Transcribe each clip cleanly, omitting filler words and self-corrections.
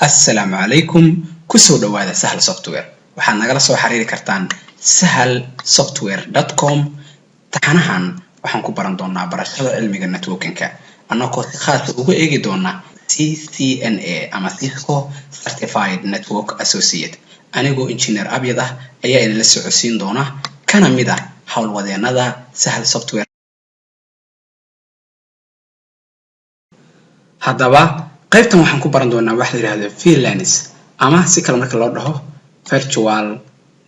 Assalaamu calaykum, kusoo dhawaada Sahal Software. Waxaad nagala soo xiriiri kartaan sahalsoftware.com. Taxanahan waxaan ku baran doonaa barashada cilmiga networking-ka, annagoo si khaasa uga eegi doona CCNA ama Cisco Certified Network Associate. Anigoo Engineer Abyad ah ayaa idinla socodsiin doona, kana mid ah howlwadeenada Sahal Software. Haddaba qaybtan waxaan ku baran doonaa waxa la yihahdo VLANs, ama si kale marka loo dhaho virtual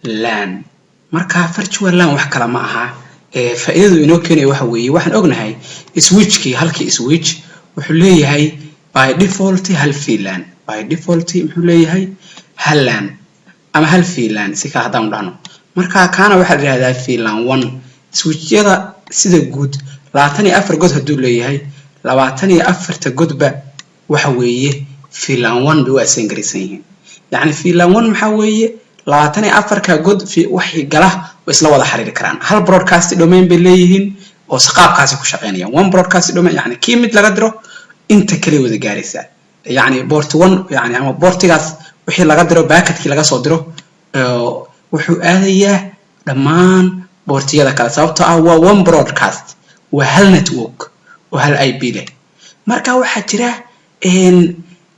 LAN. Marka virtual LAN wax kale ma aha, faa'iidadu inoo keenaya waxa weeye, waxaan ognahay switchkii, halkii switch wuxuu leeyahay by default hal VLAN. By default muxuu leeyahay? Hal LAN ama hal VLAN, si kale haddaan dhahno. Marka kaana waxaa la yihahdaa VLAN 1. Switchyada sida guud 24 god hadduu leeyahay, 24-ta godba waxa weeye VLAN 1 bay u assign garaysan yihiin. Yacni VLAN 1 maxaa weeye? 24-ka god waxay gala way isla wada xiriiri karaan, hal broadcast domain bay leeyihiin oo qaabkaasi ku shaqeynayaan, one broadcast domain. Yani kii mid laga diro inta kale wada gaaraysaa, yacni port 1, yani ama portigaas wixii laga diro, packetkii laga soo diro wuxuu aadayaa dhammaan portiyada kale, sababtoo ah waa one broadcast, waa hal network oo hal IP leh. Marka waxaa jira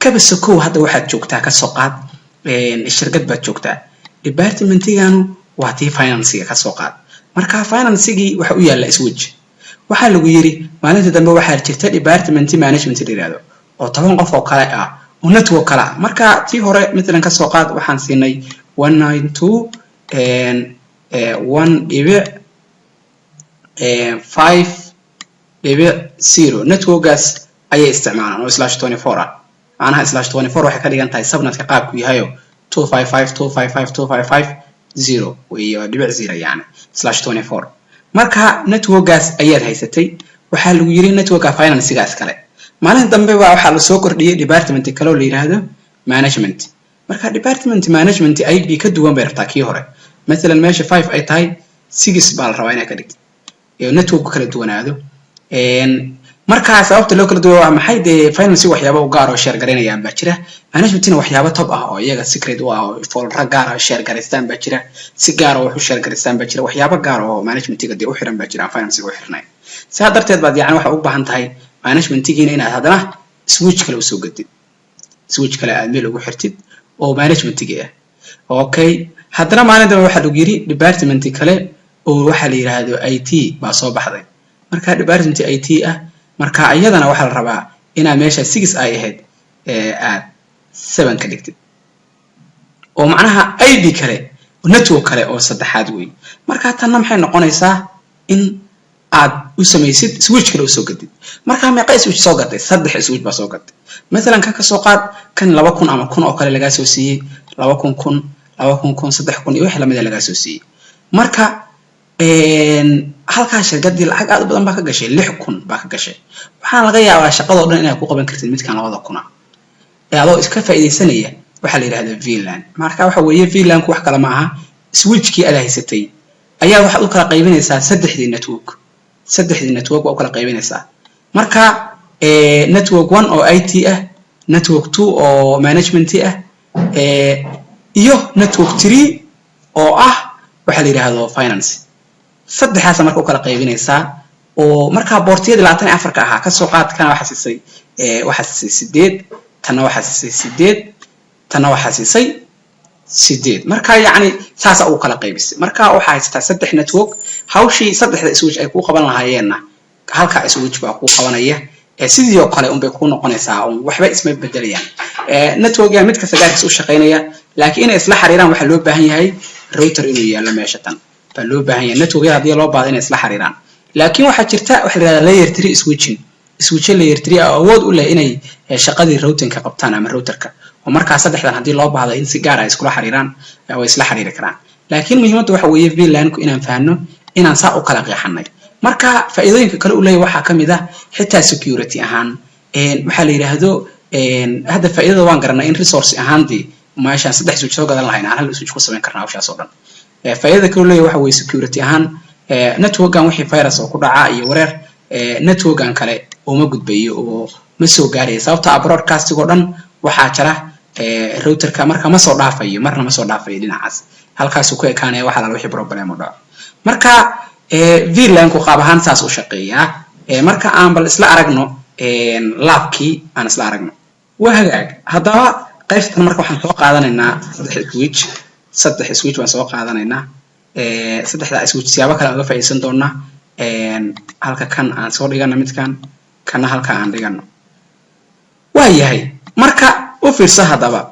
kaba sokow, hadda waxaad joogtaa, kasoo qaad shirkad baad joogtaa, departmentiganu waa tii financiga, kasoo qaad. Marka financigii waxa u yaalla switch. Waxaa lagu yiri maalinta dambe waxaa jirta department management la yihahdo oo 10 qof oo kale ah oo network kale ah. Marka tii hore matalan kasoo qaad waxaan siinay 192.1.5.0, networkaas ayay isticmaalaan oo /24 ah. Macnaha /24 waxay ka dhigan tahay subnetka qaabku yahayo 255 255 255 0 iyo .0, yani /24. Marka networkaas ayaad haysatay. Waxaa lagu yiri networka financigaas kale, maalin dambe baa waxaa lasoo kordhiyay department kale oo la yiraahdo management. Marka department management IP ka duwan bay rabtaa kii hore. Mathalan meesha 5 ay tahay, 6 baa la rabaa inay ka dhigto, network kala duwanaado. Marka sababta loo kala duwa waa maxay? Dee finance waxyaaba u gaar oo share garaynayaan baa jira, managementina waxyaaba top ah oo iyaga secret u ah oo folder gaar ah share garaystaan baa jira, si gaar oo wax u share garaystaan baa jira, waxyaaba gaar oo managementiga dee u xiran baa jira aan financiga u xirnayn. Saa darteed baad yani waxa u baahan tahay managementigiina inaad haddana switch kale usoo gadid, switch kale aad meel ugu xirtid oo managementigii ah. Okay, haddana maalin dambe waxaa lagu yiri department kale oo waxaa la yiraahdo IT baa soo baxday. Marka department IT ah, marka iyadana waxaa la rabaa inaad meesha 6 ay ahayd aad 7 ka dhigtid, oo macnaha IP kale, network kale oo saddexaad wey. Marka tanna maxay noqonaysaa? In aad u samaysid switch kale usoo gadid. Marka meeqa switch soo gaday? Saddex switch baa soo gaday. Mathalan kan kasoo qaad, kan 2000 ama 1000 oo kale lagaa soo siiyey, 2000, 1000, 2000, 1000, 3000 iyo wixii lamida lagaa soo siiyey. Marka halkaa shirkadii lacag aad u badan baa ka gashay, 6000 baa ka gashay. Waxaana laga yaabaa shaqadoo dhan inaad ku qaban kartid midkan 2000-a ee adoo iska faa'iidaysanaya waxaa la yidhahda VLAN. Marka waxa weeye VLANku wax kale ma aha, switchkii aad haysatay ayaa waxaad u kala qaybinaysaa saddexdii network. Saddexdii network waa u kala qaybinaysaa. Marka network 1 oo IT ah, network 2 oo management ah, iyo network 3 oo ah waxaa la yidhaahdo finance, saddexaasa marka u kala qaybinaysaa. Oo markaa portiyadii 24-ka ahaa, kasoo qaad kana waxaa siisay 8, tanna waxaa siisay 8, tanna waxaa siisay 8. Marka yacni saasa ugu kala qaybisay. Marka waxaa haysataa saddex network. Hawshii saddexda switch ay kuu qaban lahaayeenna halkaa switch baa kuu qabanaya. Sidii oo kale unbay kuu noqonaysaa, waxba isma bedelayaan. Networkga mid kasta gaarkiisa u shaqaynaya, laakiin inay isla xiriiraan waxaa loo baahan yahay router inuu yaallo meesha tan baa loo baahan yahay, networkyada haddii loo baahdo inay isla xiriiraan. Laakiin waxaa jirta waxa la yihahdaa layer 3 switching, switcho layer 3 ah oo awood u leh inay shaqadii routingka qabtaan ama routerka, oo markaa saddexdan haddii loo baahdo in si gaar ah iskula xiriiraan, way isla xiriiri karaan. Laakiin muhiimadda waxa weeye VLANku inaan fahanno, inaan saa u kala qeexanay. Marka faa'iidooyinka kale uu leeyahay waxaa ka mid ah xitaa security ahaan. Waxaa la yidhaahdo hadda faa'iidada waan garanay, in resource ahaan dee meeshaan saddex switch soo gadan lahayn aan hal switch ku samayn karnaa hawshaas oo dhan. Faa'iidada kale uu leeyahay waxa weeye security ahaan, networkan wixii virus oo ku dhaca iyo wareer networkan kale uma gudbayo oo ma soo gaaraya, sababta ah broadcasting oo dhan waxaa jira Routerka marka ma soo dhaafayo, marna ma soo dhaafayo dhinacaas, halkaasuu ku ekaanaya waxa lala wixii problem u dhaco. Marka VLANku qaab ahaan saas u shaqeeyaa. Marka aan bal isla aragno labkii, aan isla aragno. Waa hagaag. Haddaba qaybtan marka waxaan soo qaadanaynaa saddex switch. Saddex switch baan soo qaadanaynaa. Saddexdaa switch siyaabo kale aan uga faa'iidaysan doonaa. Halka kan aan soo dhigano, midkan kana halka aan dhigano. Waa yahay. Marka u fiirso haddaba,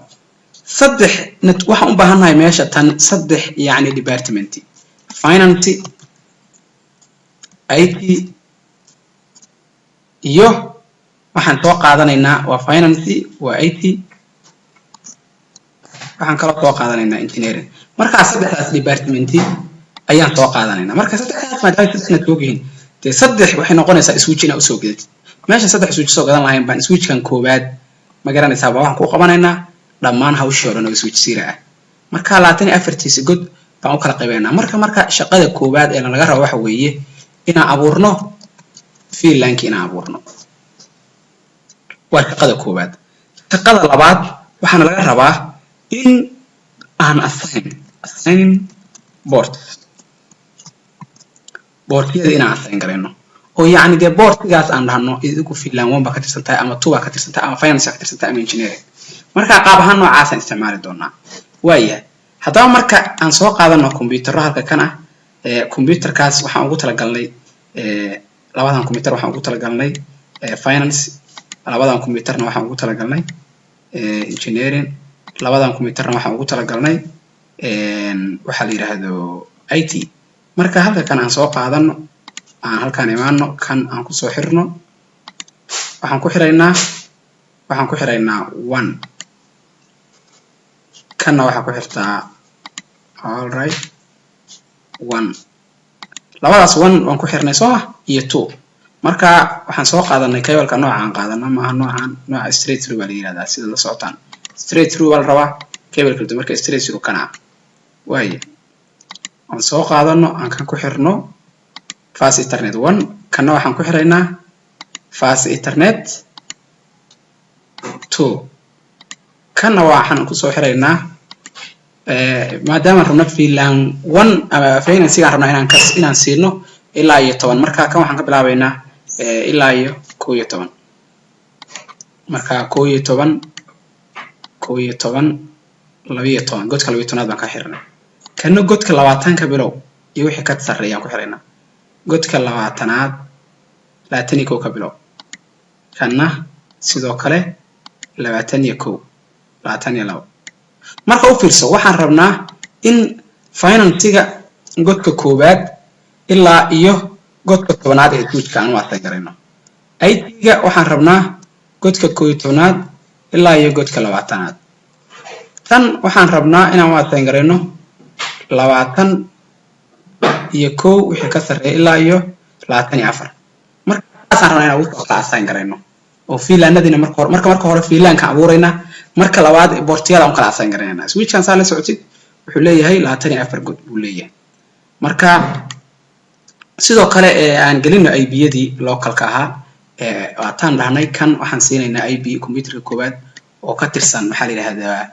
saddex net waxaan u baahannahay meesha tan, saddex yacni department: finance, IT iyo waxaan soo qaadanaynaa waa finance, waa IT, waxaan kaloo soo qaadanaynaa engineering. Markaa saddexdaas department ayaan soo qaadanaynaa. Marka saddexdaas maadaama saddex network yihiin, dee saddex waxay noqonaysaa switch inaa usoo gadatid. Meesha saddex switch soo gadan lahayn baan switchkan koowaad, ma garanaysaa, baa waxaan ku qabanaynaa dhammaan hawshii oo dhan oo switch zero ah. Marka 24-tiisa god baan u kala qaybaynaa. Marka shaqada koowaad ee laga rabo waxa weeye inaan abuurno VLANki, inaan abuurno waa shaqada koowaad. Shaqada labaad waxaana laga rabaa in aan assign port, portiyada inaan assign garayno, oo yacni dee portigaas aan dhahno idinku VLAN one baa ka tirsan tahay, ama two baa ka tirsan tahay, ama finance baa ka tirsan tahay, ama engineering. Marka qaab ahaan noocaasaan isticmaali doonaa. Waayahay. Haddaba marka aan soo qaadano computerro halka kan ah. Computerkaas waxaan ugu talagalnay, labadan computer waxaan ugu talagalnay finance, labadan computerna waxaan ugu talagalnay engineering, labadan computerna waxaan ugu talagalnay waxaa la yidhaahdo IT. Marka halka kan aan soo qaadano, aan halkaan imaano, kan aan kusoo xirno. Waxaan ku xiraynaa one, kanna waxaa ku xirtaa, all right, one. Labadaas one waan ku xirnay, soo ma, iyo two. Marka waxaan soo qaadanay cableka nooca aan qaadano maaha noocan, nooca straight through baa la yihahdaa. Sida la socotaan, straight through baa la rabaa cable kala. Marka straight through kana waaye aan soo qaadano, aan kan ku xirno fast ethernet one, kanna waxaan ku xiraynaa fast ethernet two, kanna waxaan kusoo xiraynaa, maadaama rabno VLAN one ama financygaan rabnaa inaan kas inaan siino ilaa iyo 10. Marka kan waxaan ka bilaabaynaa ilaa iyo 11. Marka 11, 11, 12, godka 12aad baan ka xirnay. Kana godka 20 ka bilow iyo wixii ka sarreeyaan ku xiraynaa. Godka 20aad, 21 ka bilow. Kanna sidoo kale 21, 22. Marka u fiirso, waxaan rabnaa in financiga godka koowaad ilaa iyo godka 10aad ee switchka aan u assign garayno. IT-ga waxaan rabnaa godka 11aad ilaa iyo godka 20aad. Tan waxaan rabnaa inaan u assign garayno 21 wixii ka sarreeya ilaa iyo 24. Marka saasaan rabnaa inaan ugu soo kala assign garayno oo VLANadiina marka hore. Marka hore VLANka abuuraynaa, marka labaad portiyada aan kala assign garaynaa. Switchkan saa la socotid wuxuu leeyahay 24 god buu leeyahay. Marka sidoo kale aan gelino IP-yadii localka ahaa. Waataan dhahnay kan waxaan siinaynaa IP computerka koowaad oo ka tirsan maxaa la yidhahdaa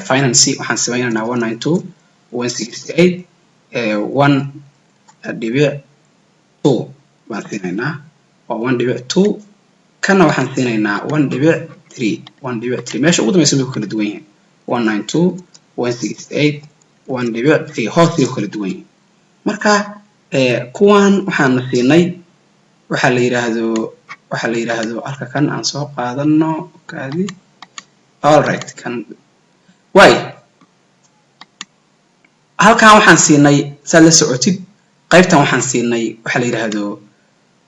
finance. Waxaan samaynaynaa 192.168.1.2 baan siinaynaa, waa 1.2. Kanna waxaan siinaynaa 1.3, 1.3. Meesha ugu dambeysa bay ku kala duwan yihiin, 192.168.1.3 hoos bay ku kala duwan yihiin. Marka kuwan waxaana siinay waxaa la yidhaahdo halka kan aan soo qaadano kaadi. All right, kan waay. Halkan waxaan siinay, saad la socotid, qaybtan waxaan siinay waxaa la yidhaahdo,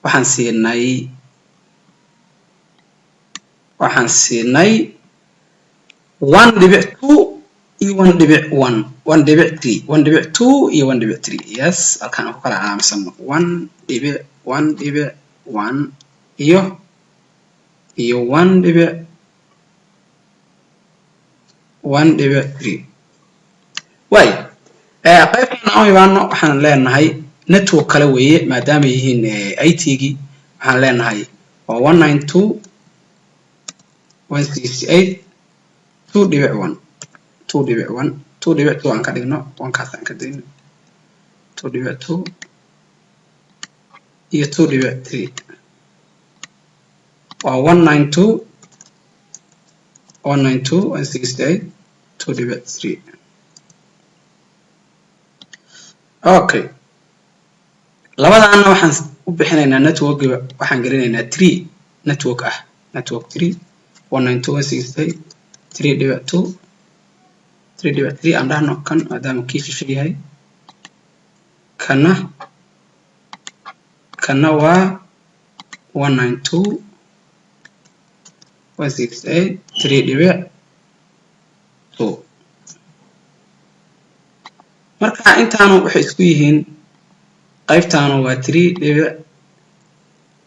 waxaan siinay 1.2 iyo 1.1, 1.3, 1.2 iyo 1.3. Yes, halkaan aan ku kala calaamisano 1.1.1 iyo 1.1.3. Waay, qaybtan aan u imaano. Waxaan leenahay network kale weeye, maadaama yihiin IT-gii. Waxaan leenahay waa 192.168 2.1, 2.1, 2.2 aan ka dhigno, onekaas aan ka dayno, 2.2 iyo 2.3 waa 192, 192, 168, 2.3. Okay, labadaana waxaan u bixinaynaa networkiba, waxaan gelinaynaa three network ah, network three, 192, 168, 3.2, 3.3 aan dhahno kan, maadaama kii shishe yahay. Kana waa 192, 168, 3.2. Marka intaanu waxay isku yihiin, qaybtaanu waa three dhibic,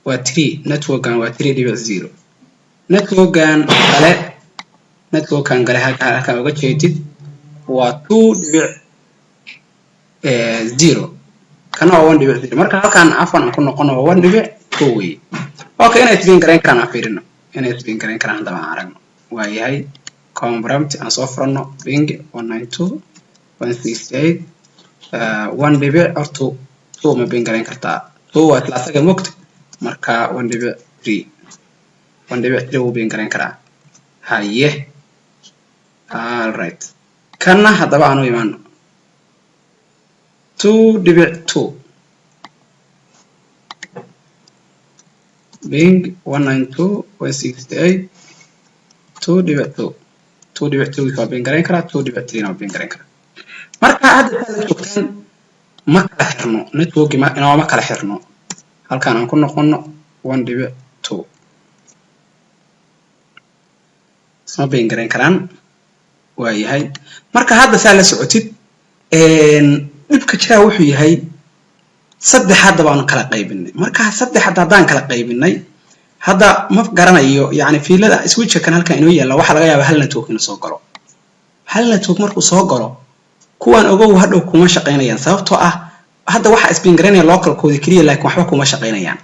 waa three, networkan waa 3.0. Networkan kale halkaan uga jeedid waa 2.0, kana waa 1.0. Marka halkaan afan aan ku noqono, waa 1.2 weye. Okay, inay isbiin garayn karaan aan fiirino, inay isbiin garayn karaan haddaba aan aragno. Waayahay, command prompt aan soo furano, ping 192, 168, one dhibic, horta two ma ping garayn kartaa? Two waa isla asaga mogta. Marka 1.3, 1.3 wuu ping garayn karaa. Haye, alright, kanna haddaba aan u imaano, 2.2, ping 192, 168, 2.2. 2.2 waa ping garayn karaa, 2.3 na waa ping garayn karaa. Marka hadda saa la joogtaan, ma kala xirno networki, ma inooma kala xirno. Halkaan aan ku noqono, 1.2 isma ping garayn karaan. Waayahay, marka hadda saa la socotid, dhibka jiraa wuxuu yahay saddex hadda baanu kala qaybinay. Marka saddex hadda haddaan kala qaybinay, hadda ma garanayo, yani fiilada switchka kan halkan inoo yaalla, waxaa laga yaabaa hal network inuu soo galo. Hal network markuu soo galo, kuwaan ogow hadhow kuma shaqaynayaan, sababtoo ah hadda waxaa is ping garaynaya localkooda keliya, laakiin waxba kuma shaqaynayaan.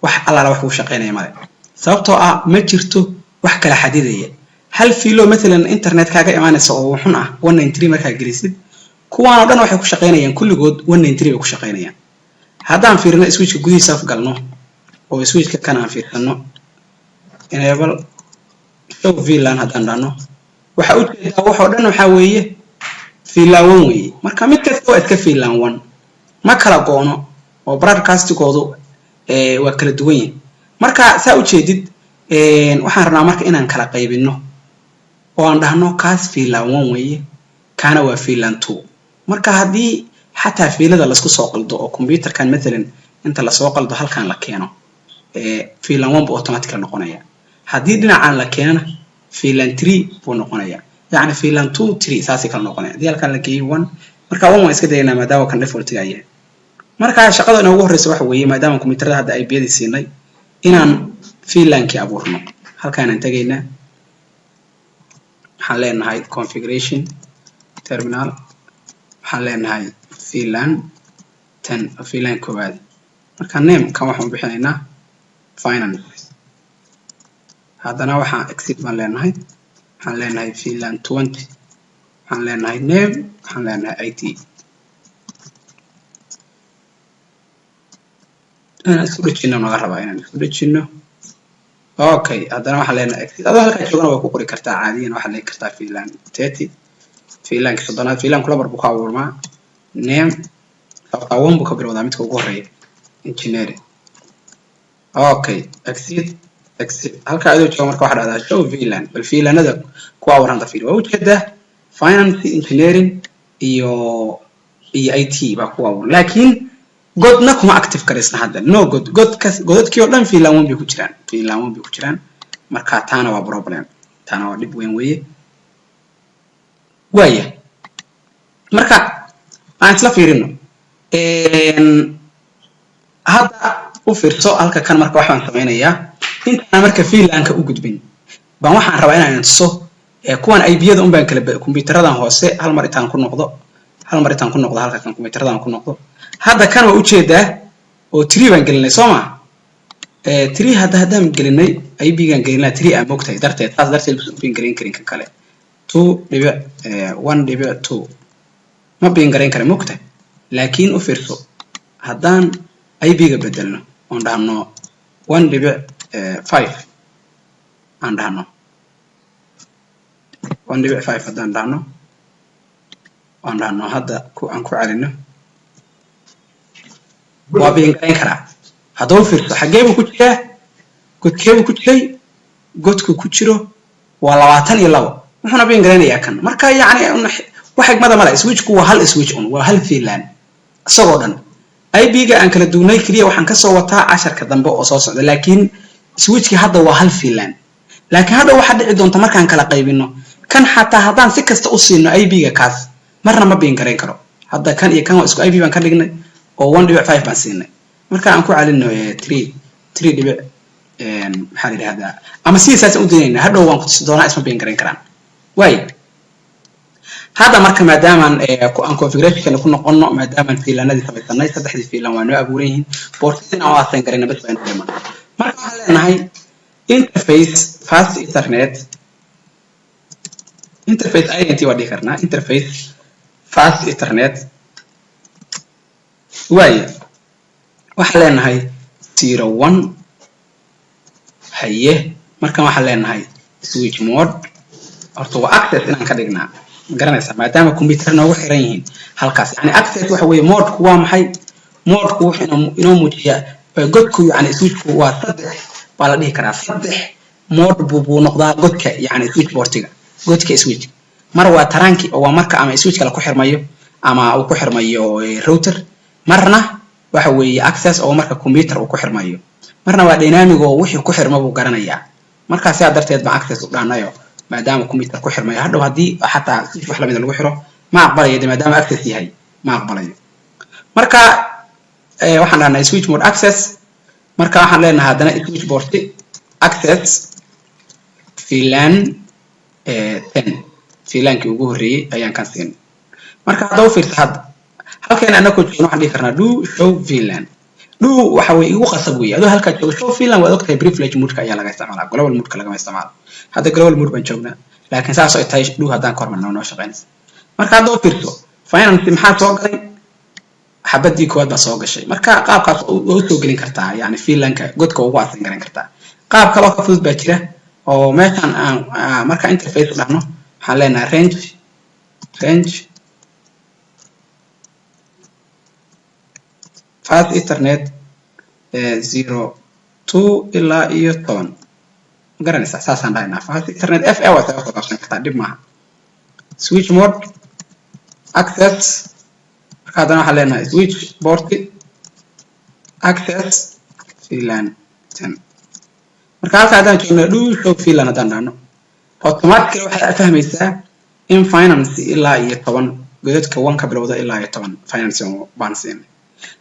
Wax allaala wax kuu shaqaynaya male, sababtoo ah ma jirto wax kala xadidaya. Hal fiilo matalan internet kaaga imaanaysa oo xun ah 193 markaa gelisid, kuwaan oo dhan waxay ku shaqaynayaan kulligood 193 bay ku shaqaynayaan. Haddaan fiirino switchka gudihiisa, af galno oo switchka kan aan fiirsano, enable show VLAN haddaan dhahno, waxaa ujeedaa waxoo dhan waxaa weeye VLAN one weeye. Marka mid kasta waa iska VLAN one, ma kala goono oo broadcastigoodu waa kala duwan yihin. Marka saa ujeedid, waxaan rabnaa marka inaan kala qaybino oo aan dhahno kaas VLAN one weeye, kaana waa VLAN two. Marka haddii xataa fiilada laisku soo qaldo oo computerkan matalan inta lasoo qaldo halkan la keeno, VLAN one buu automatically noqonaya. Haddii dhinacan la keenana, VLAN three buu noqonaya, yacni VLAN two, three saasay kala noqonaya. Haddii halkan la geeyo one, marka one waan iska dayaynaa maadaama kan defaultiga yahay. Marka shaqada inoogu horreysa waxa weeye, maadaama computerada hadda ay biyadii siinay, inaan VLANkii abuurno. Halkaanaan tegaynaa, waxaan leenahay configuration terminal, waxaan leenahay VLAN 10, VLAN koowaad. Marka name kan waxaan bixinaynaa finance. Haddana waxaan exit baan leenahay, waxaan leenahay VLAN 20, waxaan leenahay name, waxaan leenahay IT. Inaan isku dhejino naga rabaa, inaan isku dhejino. Okay, haddana waxaan leenahay exit. Adoo halkaa joogana waa ku qori kartaa caadiyan, waxaad leegi kartaa VLAN 30, VLANka 30aad. VLANku labar buu ka abuurmaa, name sababtaa one buu ka bilowdaa midka ugu horeeya, engineering. Okay, exit, exit. Halkaa adoo jooga marka waxaa dhahdaa show VLAN. Bal VLANada ku abuuranta fiir, waa ujeedaa finance, engineering iyo IT baa ku abuuran, laakiin godna kuma active garaysna hadda. No god, godkas godadkii oo dhan VLAN one bay ku jiraan, VLAN one bay ku jiraan. Marka taana waa problem, taana waa dhib weyn weeye. Waaya, marka aan isla fiirino hadda, u fiirso halka kan. Marka waxaan samaynayaa, intaan marka VLANka u gudbin baan waxaan rabaa inaan tuso kuwan IP-yada un baan kala compuuteradan hoose. Hal mar intaan ku noqdo, hal mar intaan ku noqdo halka kan, compuuteradan ku noqdo. Hadda kan waa ujeedaa oo three baan gelinay, soo ma? Three hadda haddaan gelinay, IP-gaan gelinaa three, aa mogtahay darteed, saas darteed bus ping garayn karin kan kale. 2.1.2 ma ping garayn kara, mogta? Laakiin u fiirso, haddaan IP-ga bedelno oon dhahno 1.5, aan dhahno 1.5, haddaan dhahno, oon dhahno hadda ku aan ku celino, waa ping garayn karaa. Haddaba u fiirso, xaggee buu ku jiraa? Godkee buu ku jiray? Godku ku jiro waa 22, wuxuuna ping garaynayaa kan. Marka yacni wax xigmada male, switchku waa hal switch un, waa hal VLAN isagoo dhan. IP-ga aan kala duwnay keliya waxaan kasoo wataa casharka dambe oo soo socda, laakiin switchki hadda waa hal VLAN. Laakiin hadha waxaa dhici doonta markaan kala qaybino kan, xataa haddaan si kasta u siino IP-ga kaas, marna ma ping garayn karo. Hadda kan iyo kan waa isku IP baan ka dhignay oo 1.5 baan siinay. Marka aan ku celino three three dhibic, maxaa la yidhahdaa, ama sidiisaasaan u daynayna, hadhow waan kutusi doonaa, isma ping garayn karaan. Waay, hadda marka maadaamaan aan configurationkana ku noqono, maadaamaan VLANadii samaysanay, saddexdii VLAN waa noo abuuran yihiin, portadina waa assign garayna, bas baa inoo dhiman. Marka waxaan leenahay interface fast ethernet, interface int waa dhihi karnaa, interface fast ethernet. Waaye, waxaan leenahay 01. Haye, markan waxaan leenahay switch mode horta waa access inaan ka dhignaa, ma garanaysaa? Maadaama computer noogu xiran yihiin halkaas. Yani access waxa weeye, modeku waa maxay? Modeku wuxuu inoo muujiyaa godku, yani switchku waa saddex baa la dhihi karaa, saddex mode buu noqdaa godka, yani switch portiga, godka switch. Mar waa trunki, oo waa marka ama switch kale ku xirmayo ama uu ku xirmayo router. Marna waxa weeye access, oo marka computer uu ku xirmayo. Marna waa dynamic, oo wixii ku xirma buu garanayaa. Markaa sidaa darteed baan access u dhahnayo, maadaama computer ku xirmayo. Hadhow haddii xataa switch wax lamida lagu xiro, ma aqbalayo de, maadaama access yahay ma aqbalayo. Marka waxaan dhahnay switch mode access. Marka waxaan leenahay haddana switch port access VLAN 10, VLANkii ugu horreeyey ayaan kan siinay. Marka haddaba u fiirsa, hadda halkan anakoo joogno waxaan dhihi karnaa do show VLAN. Do waxa weye igu qasab weeye adoo halkaa joogo show VLAN. Waad ogtahay, privilege modeka ayaa laga isticmaalaa, global modeka lagama isticmaalo. Hadda global mode baan joognaa, laakiin saas ay tahay do haddaan ka hormarno noo shaqeynaysa. Marka hadda u fiirso, finance maxaa soo galay? Xabadii koowaad baa soo gashay. Marka qaabkaas waa usoo gelin kartaa, yani VLANka godka ugu assign garan kartaa. Qaab kaloo ka fudud baa jira oo meeshan aan marka interface dhahno, waxaan leenahay range fast ethernet 02 ilaa iyo 10, ma garanaysaa? Saasaan dhahaynaa, fast ethernet fa waa isaga soo qabsan kartaa, dhib maaha. Switch mode access. Marka haddana waxaan leenahay switch port access VLAN 10. Marka halka haddaan joogno, do show VLAN haddaan dhahno, automatically waxaad fahmaysaa in finance ilaa iyo 10, godadka 1 ka bilowda ilaa iyo 10 finance baan siinay.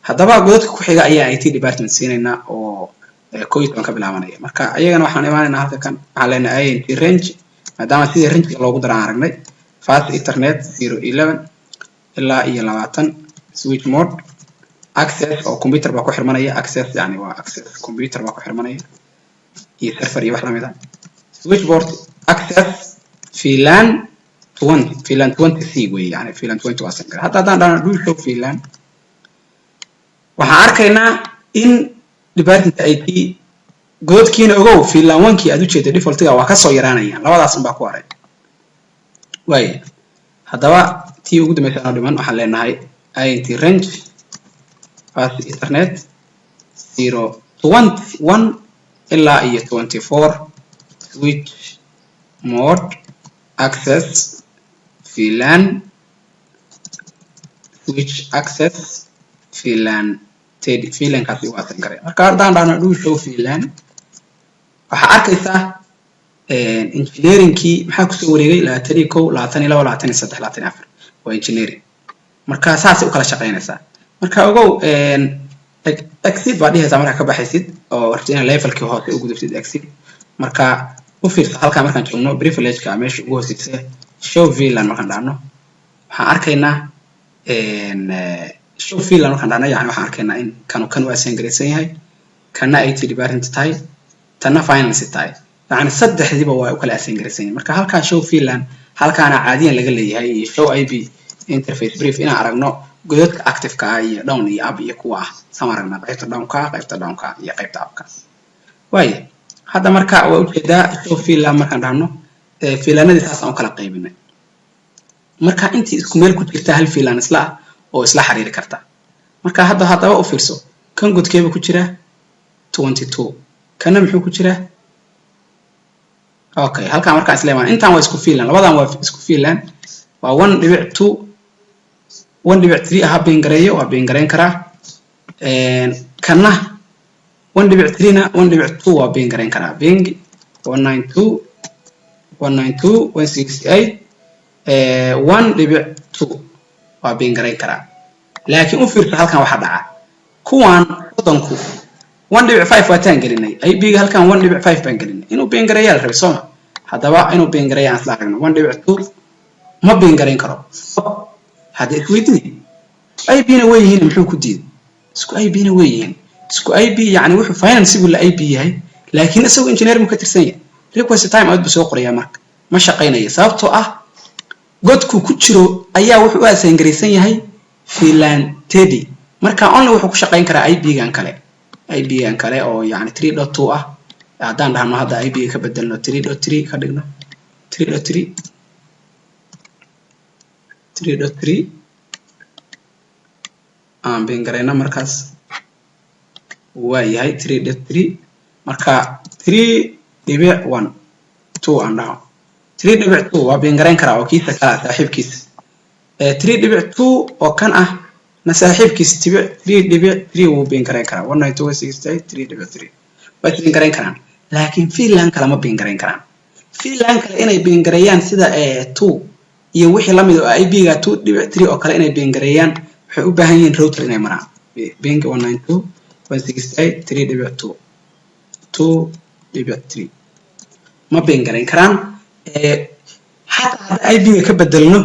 Haddaba godadka ku xiga ayaa IT department siinaynaa oo 11 ka bilaabanaya. Marka ayagana waxaan imaanaynaa halka kan, waxaan leenahay int range, maadaama sidii rangega loogu dara aan aragnay, fast ethernet 0 11 ilaa iyo 20, switch mode access, oo computer baa ku xirmanaya. Access yani waa access, computer baa ku xirmanaya iyo server iyo wax lamid ah. Switch port access VLAN 20, VLAN 20 c wey, yani VLAN 20 waa single. Hadda haddaan dhahno do show VLAN, waxaan arkaynaa in department IT godadkiina, ogow, VLAN 1kii aad ujeeda defaultiga waa kasoo yaraanayaan, labadaas un baa ku haray. Waaya, haddaba tii ugu dambaysa anoo dhiman, waxaan leenahay int range fast ethernet 0 21 ilaa iyo 24, switch mode access VLAN, switch access VLAN 30, VLANkaasi waa assign garay. Marka haddaan dhahno do show VLAN, waxaa arkaysaa engineeringkii maxaa kusoo wareegay? 21, 22, 23, 24 waa engineering. Marka saasay u kala shaqeynaysaa. Marka ogow, exit baa dhihaysaa markaa ka baxaysid oo rabtid inaad levelkii hoose u gudubtid, exit. Marka u fiirsa, halkaa markaan joogno, privilegeka meesha ugu hooseysa, show VLAN markaan dhahno, waxaan arkaynaa, show VLAN markaan dhahno, yani waxaan arkaynaa in kanu kan u assign garaysan yahay, kana IT department tahay, tanna finance tahay. Yani saddexdiiba waa u kala assign garaysan yihiin. Marka halkaa show VLAN halkaana caadiyan laga leeyahay iyo show IP interface brief inaan aragno godadka active-ka ah iyo down iyo up iyo kuwa ah sama aragnaa, qaybta downka, qaybta downka iyo qaybta upka. Waaya, hadda marka waa ujeedaa show VLAN markaan dhahno, VLANadii saas aan u kala qaybinay. Marka intii isku meel ku jirta hal VLAN isla ah oo isla xiriiri karta. Marka hadda haddaba u fiirso, kan godkeeba ku jira 22, kana muxuu ku jiraa? Okay, halkaan markaan isla imaan, intaan waa isku VLAN, labadan waa isku VLAN, waa 1.2, 1.3 aha. Ping gareeyo, waa ping gareyn karaa. Kana 1.3 na 1.2 waa ping gareyn karaa. Ping 192 192 168 1.2 waa ping gareyn karaa. Laakiin u fiirsa halkan waxa dhaca: kuwan 30ku 1.5 waataan gelinay IP-ga halkan 1.5 baan gelinay. Inuu ping gareeyaa la rabay, sooma? Haddaba inuu ping gareeya aan isla aragno. 1.2 ma ping gareyn karo. Hadda isweydii, IP-na way yihiin, muxuu ku diiday? Isku IP-na way yihiin, isku IP, yani wuxuu finance-gu la IP yahay, laakiin isagu engineer mu ka tirsan yahay. Request time out buu soo qorayaa. Marka ma shaqaynaya, sababtoo ah godku ku jiro ayaa wuxuu u assign garaysan yahay VLAN 30. Marka only wuxuu ku shaqayn karaa IP-gan kale, IP-gan kale oo yani 3.2 ah. Haddaan dhahno hadda IP-ga ka bedelno, 3.3 ka dhigno, 3.3, 3.3 aan ping garayno, markaas waa yahay 3.3. Marka 3.12 aan dhaho, 3.2 waa ping garayn karaa oo kiisa kala saaxiibkiisa 3.2 oo kan ah na saaxiibkiis tibic 3.3 wuu ping garayn karaa. 192, 168, 3.3 way ping garayn karaan, laakiin VLAN kale ma ping garayn karaan. VLAN kale inay ping gareeyaan sida two iyo wixii lamid oo IP-ga 2.3 oo kale inay ping gareeyaan, waxay u baahan yihiin router inay maraan. Ping 192, 168, 3.2, 2.3 ma ping garayn karaan. Xataa hadda IP-ga ka bedelno,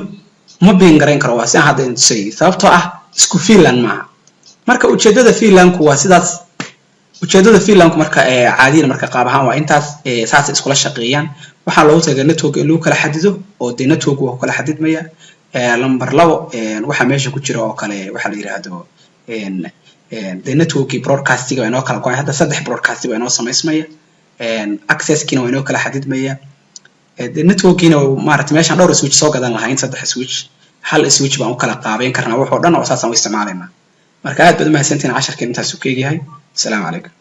ma ping garayn karo. Waa si aan hadda idin tusayay, sababtoo ah isku VLAN maaha. Marka ujeedada VLANku waa sidaas. Ujeedada VLANku marka caadiyan, marka qaab ahaan waa intaas. Saasay iskula shaqeeyaan. Waxaa loogu talagalay network in lagu kala xadido, oo dee network waa ku kala xadidmaya. Number labo, waxaa meesha ku jira oo kale waxaa la yiraahdo dee networkii broadcastiga waa inoo kala go-ay. Hadda saddex broadcast baa inoo samaysmaya, accesskiina waa inoo kala xadidmaya, dee networkiina maarata meeshaan dhowr switch soo gadan lahayn, saddex switch, hal switch baan u kala qaabeyn karnaa. Waxoo dhan oo saasaan u isticmaalaynaa. Marka aad baad umahadsantihin, casharkeen intaasuu ka egyahay. Asalaamu calaykum.